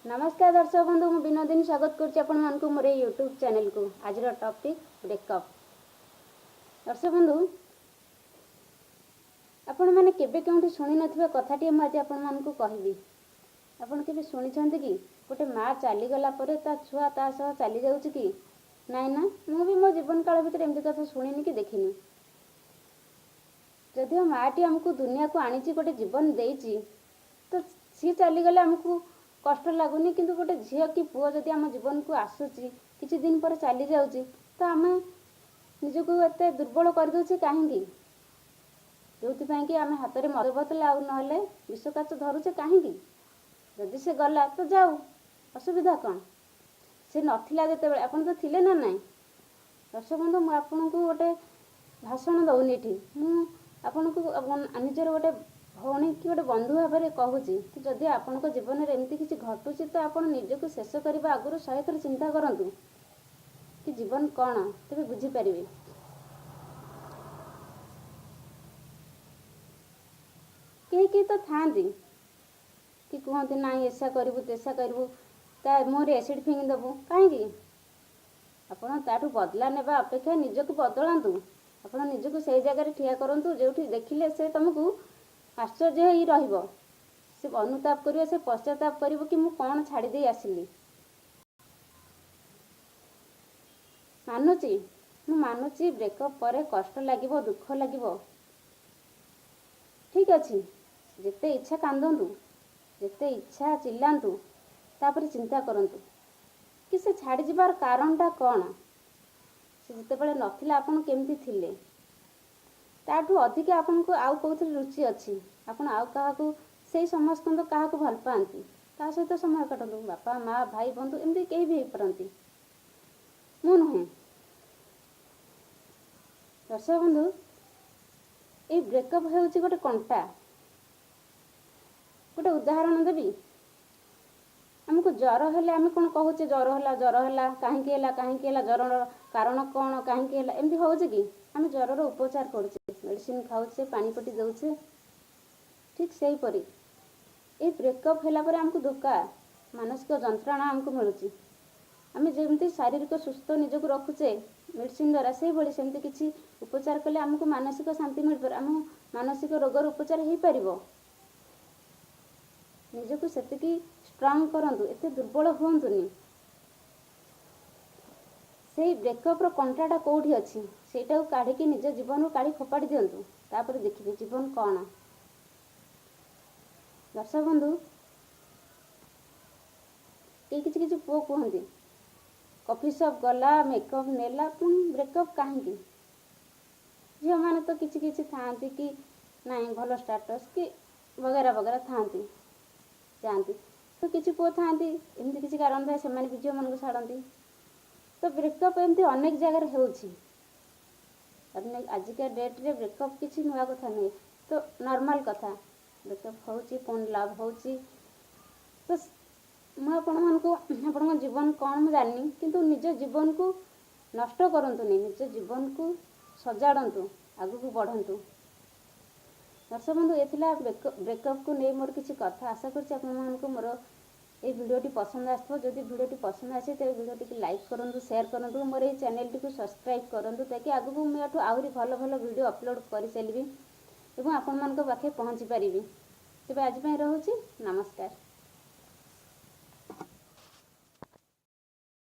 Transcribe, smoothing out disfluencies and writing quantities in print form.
ନମସ୍କାର ଦର୍ଶକ ବନ୍ଧୁ, ମୁଁ ବିନୋଦିନୀ ସ୍ୱାଗତ କରୁଛି ଆପଣମାନଙ୍କୁ ମୋର ଏଇ ୟୁଟ୍ୟୁବ୍ ଚ୍ୟାନେଲକୁ। ଆଜିର ଟପିକ୍ ବ୍ରେକଅପ୍। ଦର୍ଶକ ବନ୍ଧୁ, ଆପଣମାନେ କେବେ କେଉଁଠି ଶୁଣିନଥିବା କଥାଟିଏ ମୁଁ ଆଜି ଆପଣମାନଙ୍କୁ କହିବି। ଆପଣ କେବେ ଶୁଣିଛନ୍ତି କି, ଗୋଟେ ମା ଚାଲିଗଲା ପରେ ତା ଛୁଆ ତା ସହ ଚାଲିଯାଉଛି କି? ନାଇଁ ନା, ମୁଁ ବି ମୋ ଜୀବନ କାଳ ଭିତରେ ଏମିତି କଥା ଶୁଣିନି କି ଦେଖିନି। ଯଦିଓ ମାଆଟି ଆମକୁ ଦୁନିଆକୁ ଆଣିଛି, ଗୋଟେ ଜୀବନ ଦେଇଛି, ତ ସିଏ ଚାଲିଗଲେ ଆମକୁ କଷ୍ଟ ଲାଗୁନି। କିନ୍ତୁ ଗୋଟେ ଝିଅ କି ପୁଅ ଯଦି ଆମ ଜୀବନକୁ ଆସୁଛି, କିଛି ଦିନ ପରେ ଚାଲି ଯାଉଛି, ତ ଆମେ ନିଜକୁ ଏତେ ଦୁର୍ବଳ କରିଦେଉଛେ କାହିଁକି? ଯେଉଁଥିପାଇଁ କି ଆମେ ହାତରେ ମଦ ବୋତଲ ଆଉ ନହେଲେ ବିଷକାଚ ଧରୁଛେ କାହିଁକି? ଯଦି ସେ ଗଲା ତ ଯାଉ, ଅସୁବିଧା କ'ଣ? ସେ ନଥିଲା ଯେତେବେଳେ, ଆପଣ ତ ଥିଲେ ନା ନାହିଁ? ଦର୍ଶକ ବନ୍ଧୁ, ମୁଁ ଆପଣଙ୍କୁ ଗୋଟେ ଭାଷଣ ଦେଉନି ଏଠି। ମୁଁ ଆପଣଙ୍କୁ ନିଜର ଗୋଟେ ଭଉଣୀ କି ଗୋଟେ ବନ୍ଧୁ ଭାବରେ କହୁଛି କି ଯଦି ଆପଣଙ୍କ ଜୀବନରେ ଏମିତି କିଛି ଘଟୁଛି, ତ ଆପଣ ନିଜକୁ ଶେଷ କରିବା ଆଗରୁ 100 ଥର ଚିନ୍ତା କରନ୍ତୁ କି ଜୀବନ କ'ଣ, ତେବେ ବୁଝିପାରିବେ। କେହି କେହି ତ ଥାଆନ୍ତି କି କୁହନ୍ତି, ନାଇଁ, ଏସା କରିବୁ, ତେସା କରିବୁ, ତା ମୁହଁରେ ଏସିଡ଼୍ ଫିଙ୍ଗି ଦେବୁ। କାହିଁକି? ଆପଣ ତାଠୁ ବଦଲା ନେବା ଅପେକ୍ଷା ନିଜକୁ ବଦଳାନ୍ତୁ। ଆପଣ ନିଜକୁ ସେଇ ଜାଗାରେ ଠିଆ କରନ୍ତୁ, ଯେଉଁଠି ଦେଖିଲେ ସେ ତୁମକୁ ଆଶ୍ଚର୍ଯ୍ୟ ହେଇ ରହିବ। ସେ ଅନୁତାପ କରିବ, ସେ ପଶ୍ଚାତାପ କରିବ କି ମୁଁ କ'ଣ ଛାଡ଼ି ଦେଇ ଆସିଲି। ମାନୁଛି, ମୁଁ ମାନୁଛି, ବ୍ରେକଅପ୍ ପରେ କଷ୍ଟ ଲାଗିବ, ଦୁଃଖ ଲାଗିବ। ଠିକ୍ ଅଛି, ଯେତେ ଇଚ୍ଛା କାନ୍ଦନ୍ତୁ, ଯେତେ ଇଚ୍ଛା ଚିଲ୍ଲାନ୍ତୁ। ତାପରେ ଚିନ୍ତା କରନ୍ତୁ କି ସେ ଛାଡ଼ିଯିବାର କାରଣଟା କ'ଣ? ସେ ଯେତେବେଳେ ନଥିଲା, ଆପଣ କେମିତି ଥିଲେ? ତାଠୁ ଅଧିକା ଆପଣଙ୍କୁ ଆଉ କେଉଁଥିରେ ରୁଚି ଅଛି? ଆପଣ ଆଉ କାହାକୁ, ସେଇ ସମସ୍ତଙ୍କ କାହାକୁ ଭଲ ପାଆନ୍ତି, ତା ସହିତ ସମୟ କାଟନ୍ତୁ। ବାପା, ମା, ଭାଇ, ବନ୍ଧୁ, ଏମିତି କେହି ବି ହେଇପାରନ୍ତି, ମୁଁ ନୁହେଁ। ଦର୍ଶକ ବନ୍ଧୁ, ଏଇ ବ୍ରେକଅପ୍ ହେଉଛି ଗୋଟେ କଣ୍ଟା। ଗୋଟେ ଉଦାହରଣ ଦେବି। ଆମକୁ ଜ୍ୱର ହେଲେ ଆମେ କ'ଣ କହୁଛେ? ଜ୍ୱର ହେଲା, ଜ୍ୱର ହେଲା, କାହିଁକି ହେଲା, କାହିଁକି ହେଲା, ଜ୍ୱରର କାରଣ କ'ଣ, କାହିଁକି ହେଲା, ଏମିତି ହେଉଛି କି? ଆମେ ଜ୍ୱରର ଉପଚାର କରୁଛେ, ମେଡ଼ିସିନ ଖାଉଛେ, ପାଣି ପଟି ଦେଉଛେ। ଠିକ୍ ସେହିପରି ଏଇ ବ୍ରେକଅପ୍ ହେଲା ପରେ ଆମକୁ ଧୋକା, ମାନସିକ ଯନ୍ତ୍ରଣା ଆମକୁ ମିଳୁଛି। ଆମେ ଯେମିତି ଶାରୀରିକ ସୁସ୍ଥ ନିଜକୁ ରଖୁଛେ ମେଡ଼ିସିନ ଦ୍ୱାରା, ସେଇଭଳି ସେମିତି କିଛି ଉପଚାର କଲେ ଆମକୁ ମାନସିକ ଶାନ୍ତି ମିଳିପାରିବ, ଆମ ମାନସିକ ରୋଗର ଉପଚାର ହେଇପାରିବ। ନିଜକୁ ସେତିକି ଷ୍ଟ୍ରଙ୍ଗ କରନ୍ତୁ, ଏତେ ଦୁର୍ବଳ ହୁଅନ୍ତୁନି। ସେଇ ବ୍ରେକଅପ୍ର କଣ୍ଟାଟା କେଉଁଠି ଅଛି, ସେଇଟାକୁ କାଢ଼ିକି ନିଜ ଜୀବନରୁ କାଢ଼ି ଫୋପାଡ଼ି ଦିଅନ୍ତୁ। ତାପରେ ଦେଖିବେ ଜୀବନ କ'ଣ। ଦର୍ଶକ ବନ୍ଧୁ, କେହି କିଛି କିଛି ପୁଅ କୁହନ୍ତି, କଫି ସପ୍ ଗଲା, ମେକଅପ୍ ନେଲା, ପୁଣି ବ୍ରେକଅପ୍ କାହିଁକି? ଝିଅମାନେ ତ କିଛି କିଛି ଥାଆନ୍ତି କି ନାଇଁ, ଭଲ ଷ୍ଟାଟସ୍ କି ବଗେରା ବଗେରା ଥାଆନ୍ତି, ଯାଆନ୍ତି। ତ କିଛି ପୁଅ ଥାଆନ୍ତି, ଏମିତି କିଛି କାରଣ ଥାଏ, ସେମାନେ ବି ଝିଅମାନଙ୍କୁ ଛାଡ଼ନ୍ତି। ତ ବ୍ରେକଅପ୍ ଏମିତି ଅନେକ ଜାଗାରେ ହେଉଛି। ଅନେକ ଆଜିକା ଡେଟ୍ରେ ବ୍ରେକଅପ୍ କିଛି ନୂଆ କଥା ନୁହେଁ, ତ ନର୍ମାଲ୍ କଥା। ବ୍ରେକଅପ୍ ହେଉଛି, ପୁଣି ଲଭ୍ ହେଉଛି। ତ ମୁଁ ଆପଣମାନଙ୍କୁ, ଆପଣଙ୍କ ଜୀବନ କ'ଣ ମୁଁ ଜାଣିନି, କିନ୍ତୁ ନିଜ ଜୀବନକୁ ନଷ୍ଟ କରନ୍ତୁନି। ନିଜ ଜୀବନକୁ ସଜାଡ଼ନ୍ତୁ, ଆଗକୁ ବଢ଼ନ୍ତୁ। ଦର୍ଶକ ବନ୍ଧୁ, ଏ ଥିଲା ବ୍ରେକଅପ୍କୁ ନେଇ ମୋର କିଛି କଥା। ଆଶା କରୁଛି ଆପଣମାନଙ୍କୁ ମୋର ଏଇ ଭିଡ଼ିଓଟି ପସନ୍ଦ ଆସିଥିବ। ଯଦି ଭିଡ଼ିଓଟି ପସନ୍ଦ ଆସେ, ତେବେ ଭିଡ଼ିଓଟିକୁ ଲାଇକ୍ କରନ୍ତୁ, ସେୟାର କରନ୍ତୁ, ମୋର ଏଇ ଚ୍ୟାନେଲଟିକୁ ସବସ୍କ୍ରାଇବ୍ କରନ୍ତୁ, ତାକି ଆଗକୁ ମୁଁ ଏଠୁ ଆହୁରି ଭଲ ଭଲ ଭିଡ଼ିଓ ଅପଲୋଡ଼ କରିଚାଲିବି ଏବଂ ଆପଣମାନଙ୍କ ପାଖେ ପହଞ୍ଚି ପାରିବି। ତେବେ ଆଜି ପାଇଁ ରହୁଛି, ନମସ୍କାର।